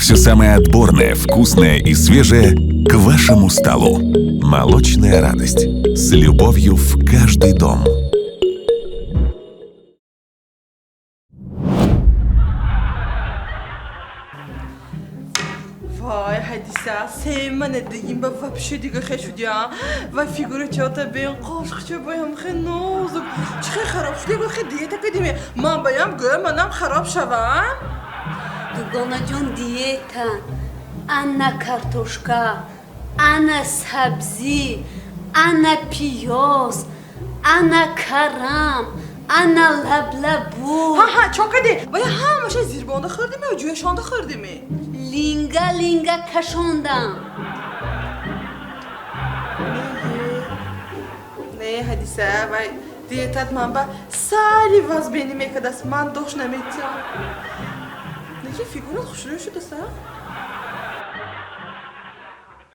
Все самое отборное, вкусное и свежее к вашему столу. Молочная радость. С любовью в каждый дом. Вай, Ҳадиса, сема надигим ба вообще дига хе шудия. Ва фигура чота бен, қошқча боям хе нозук. Чӣ хе хароб шуди, го хе диета кадиме. Ман баям гӯям, манам хароб шавам. Дугонаҷон, диета ана картошка, ана сабзӣ, ана пиёз, ана карам, ана лаблабу. Ҳа, ҳа, чо кади? Вая ҳамаша зирбонда хӯрдиме ё ҷӯяшонда хӯрдиме? Линга линга кашондам. Не, Ҳадиса, вай диетат ман ба сали вазбенӣ мекардаст, ман дошт наметиҳам. Лекин фигурат хушрӯ шудаса.